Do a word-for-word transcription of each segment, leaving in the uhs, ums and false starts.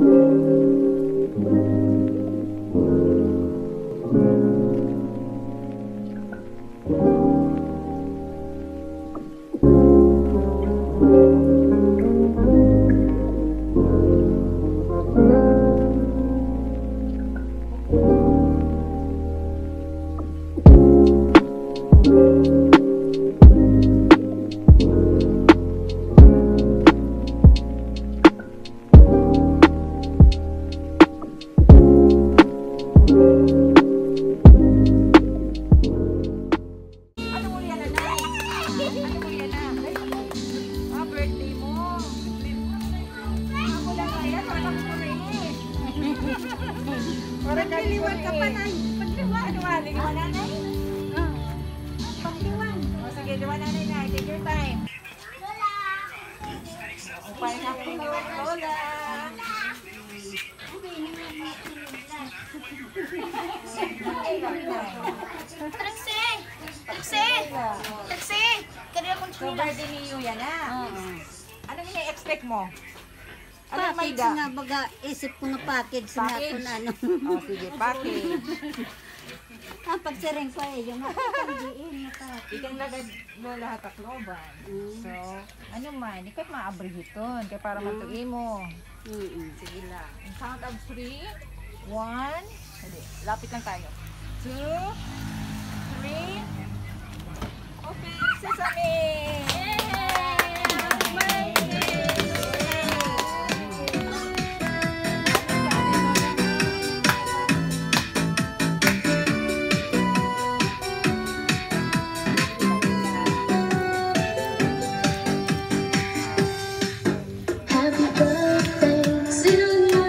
Ano mo yana, Nay? Ano mo yana? Ah, birthday mo. Ako lang kaya, wala ko rin eh. Wala ka. Pagliwan ka pa, Nay. Pagliwan. Ano nga, liwan, Nanay? Ah. Pagliwan. O, sige, liwan, Nanay, Nay. Take your time. Upay na po, Lola. Trixie! Trixie! Trixie! Kadi akon tsinelas. So, birthday niyo yana. Oo. Ano ini-expect mo? Ano may package da? Nga, baga, isip ko nga package nga. Package? Kung ano. O, sige, package. Ang pagsiring ko, eh, yung mga package. Ikan lagad Lola ha Tacloban. Mm. So, ano man, ikat maabri hiton, kay para man to imo. Mm-mm. Sige lang. In count of three, one, dali, lapit lang tayo. Two, three, open sesame! Yay! Happy birthday to you.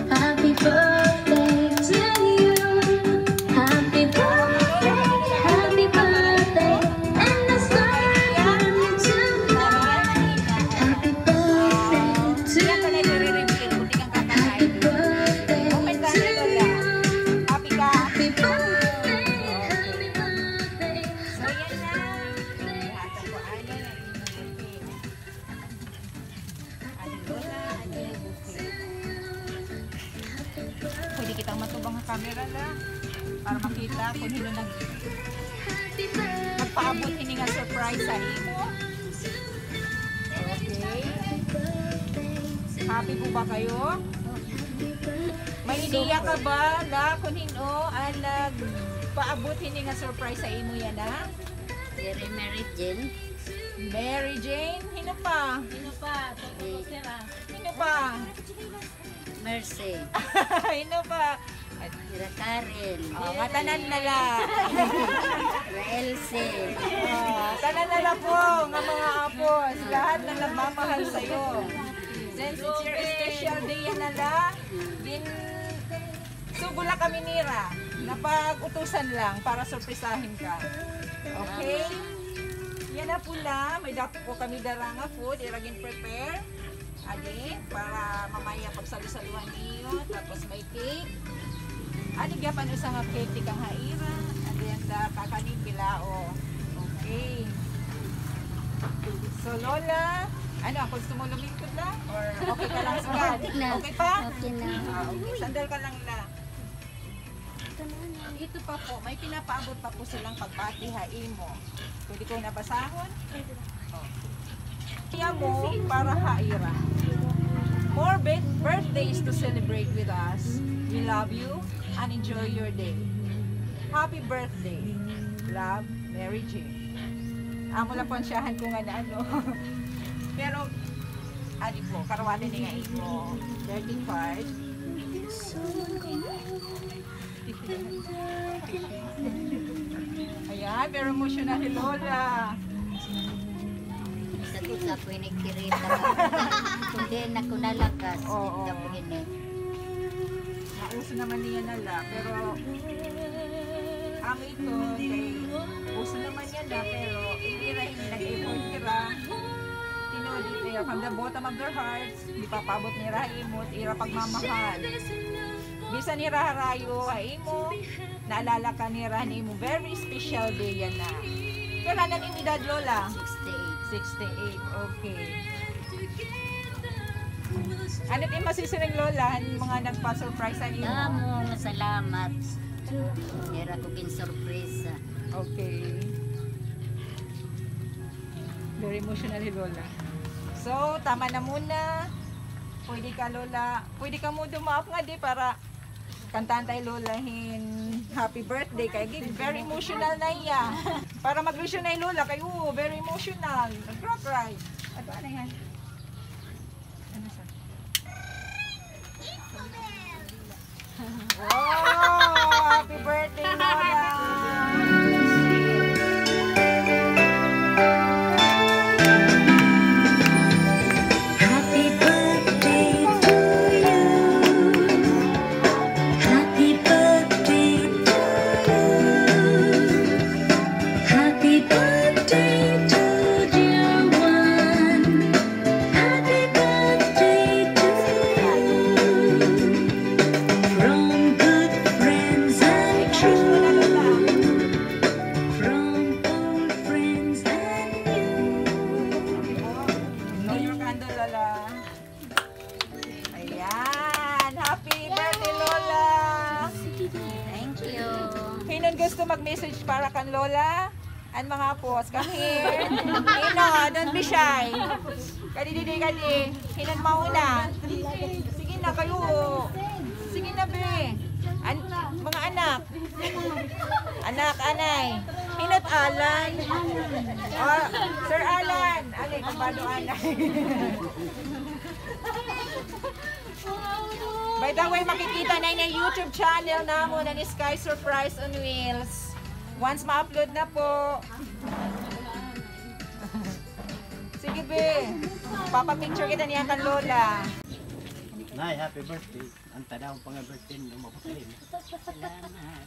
Happy birthday to you. Happy birthday, happy birthday, and a star from you tonight. Happy birthday to you. Happy birthday to you. Happy birthday, happy birthday. So, yan na. Ihatag ko ani. Ani, Lola, ani, okay. Pwede kitang matubang ha camera la para makita kon hin-o nag-, nagpaabot hini nga surprise ha imo. Okay. Happy po ba kayo? May ideya ka ba, la, kon hin-o an nagpaabot hini nga surprise ha imo yana? Diri, Mary Jane. Mary Jane? Hin-o pa? Hin-o pa? Toto, sir, ah. Hin-o pa? Mercy. Hin-o pa? Ira Karen. O, nga tanan na la. Ira Elsie. O, tanan na la po, nga mga apos. Lahat na nagmamahal sa'yo. Since it's your special day yana la, gin- Sugo la kami nira, napag-utusan lang para surprisahin ka. Okay? Yana po la, may dako po kami dara nga food, ira gin-prepare. Adi, para mamaya pagsalu-saluhan niyo, tapos may cake. Adi, gihapon usa nga cake tikang ha ira. Adi, an da kakanin bilao. Okay. So, Lola, ano, gusto mo lumingkod na? Or okay ka lang sugad? Okay na. Okay pa? Okay na. Ah, okay. Sandal ka lang la. Ito pa po, may pinapaabot pa po silang pagbati ha imo. Pwede ko na basahon? Oh. Iya mo para ha ira. More bi-, birthdays to celebrate with us. We love you and enjoy your day. Happy birthday. Love, Mary Jane. Amo la po an siyahan ko nga na ano. Pero, adi po, karuwate ni nga imo birthday card. Ayan, pero emosyonal hi Lola. Sa kita po, inikirita ka. Kung di na ko nalagas, oo, kita po ini. Nauso naman niya na la, pero ang ito, kay uso naman niya na, pero hindi ra, hindi nag-effort nira. Tinuod ito, from the bottom of their hearts, gipapaabot nira ha imo, ira pagmamahal. Bisan nira harayo ha imo, naalala ka nira han imo very special day yana. Pira na an imo edad, Lola? Sixty-eight. Sixty-eight, okay. Ano it im masisiring, Lola, han mga nagpa-surprise ha imo? Damo nga salamat. Diri ako ginsurpresa. Okay. Very emotional hi Lola. So, tama na muna. Pwede ka, Lola. Pwede ka mo dumaop ngadi para kantahan ta hi Lola hin happy birthday. Kay gi-, very emotional na hiya. Para mag-reaction na hi Lola. Kay, oo, very emotional. Nag-cry-cry. Ato, ano yan? Ano siya? Oh, happy birthday, Lola! Happy birthday to you. Happy birthday to you. Happy birthday to dear one. Happy birthday to you. From good friends and true. From old friends and new. Blow your candle, Lola. Ayan. Happy birthday, Lola! Thank you. Hin-o an gusto mag-message para kan Lola? An mga apos, come here. Ino, don't be shy. Kadi, didi, kadi. Hin-o an mauna? Sige na, kayo. Sige na, be. An-, mga anak. Anak, anay. Hin-o it Alan? Oh, Sir Alan. Anay, kabado, anay. By the way, makikita na ini ha YouTube channel namon, an Sky Surprise on Wheels. Once ma-upload na po. Sige, be. Papapicture kita niyan kan Lola. Nay, happy birthday. An tadaw pa nga birthday mo, mapatay mo. Salamat.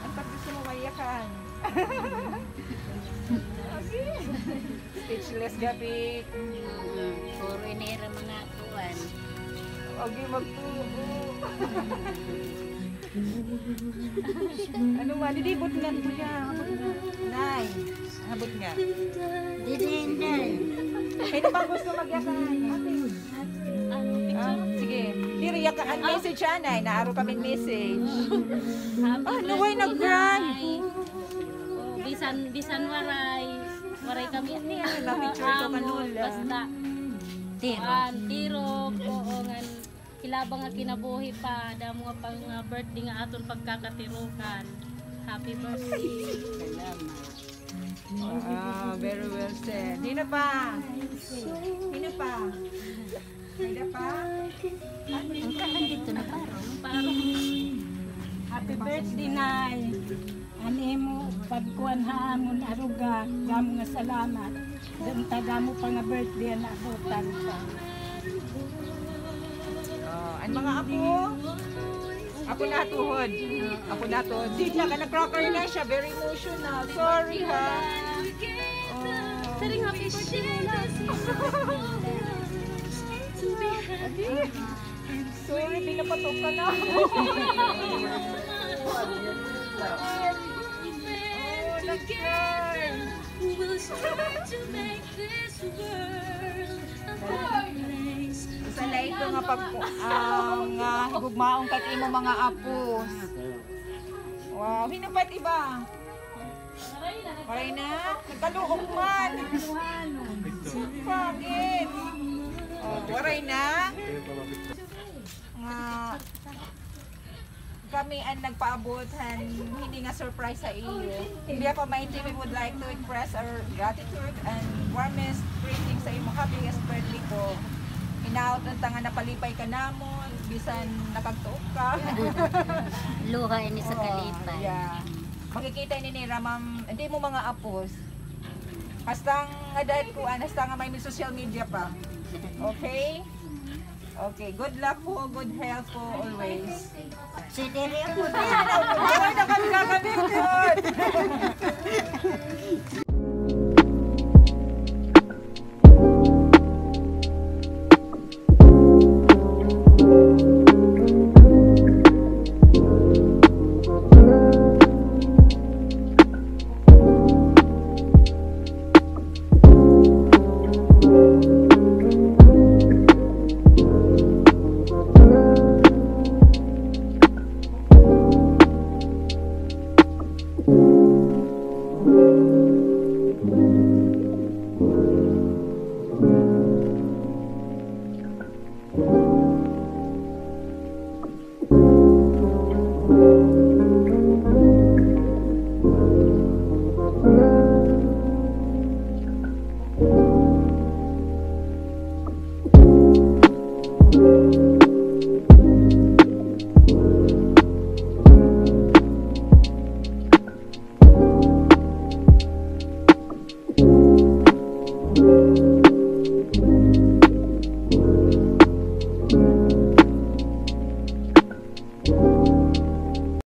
An pag gusto mo mayakan. Okay. Speechless gapit. Mm, puro ini ira mga kuan. Agi magtuo. Ano man, didi, butngan ko niya. Abot nga. Nay, abot nga. Didi, Inday. Hin-o pa an gusto magyakan? Ate. Ah, sige. Diri, yakan an message, anay. Naaro kami message. Ah, no, why nag-cry? Oh, bisan, bisan waray. Waray kami. Ano yan? Na-picture ko, ah, kanula. Basta. Tirok. Kuan, tirok. Oo, ngan hilabang nga kinabuhi pa, damo nga pang, ah, birthday nga aton pagkakatirokan. Happy birthday. Salamat. Wow, very well said. Hin-o pa? Hin-o pa? May-ada pa? Ang kanan dito na parang. Parang. Happy birthday, Nay. An imo pagkuan ha amon, aruga, damo nga salamat. Damo ta, damo pa nga birthday an naabutan pa. Oh, an mga apo? Apo na tuhod. Apo na tuhod. Di na ka nag-cracker na siya. Very emotional. Sorry, ha. Oh. Siring happy birthday na. Sorry, pinapatok ka na. Isa la ito nga pag, ah, nga higugmaon ka it imo mga apo. Wow, hin-o pa it iba? Waray na? Nagkaluok man. Bakit? Oh, waray na? Nga kami an nagpaabot han hini nga surprise ha iyo. In behalf of my team, we would like to express our gratitude and warmest greetings sa imo happiest birthday ko. Hinaot unta nga napalipay ka namon, bisan nakagtuok ka. Luha ini sa kalipay. Yeah. Makikita ini nira, ma'am, hindi mo mga apos. Hasta nga dahil kuan, hasta nga may social media pa. Okay? Okay, good luck po, good health po always. Si Tere po. Ay, na kami kakabit yun.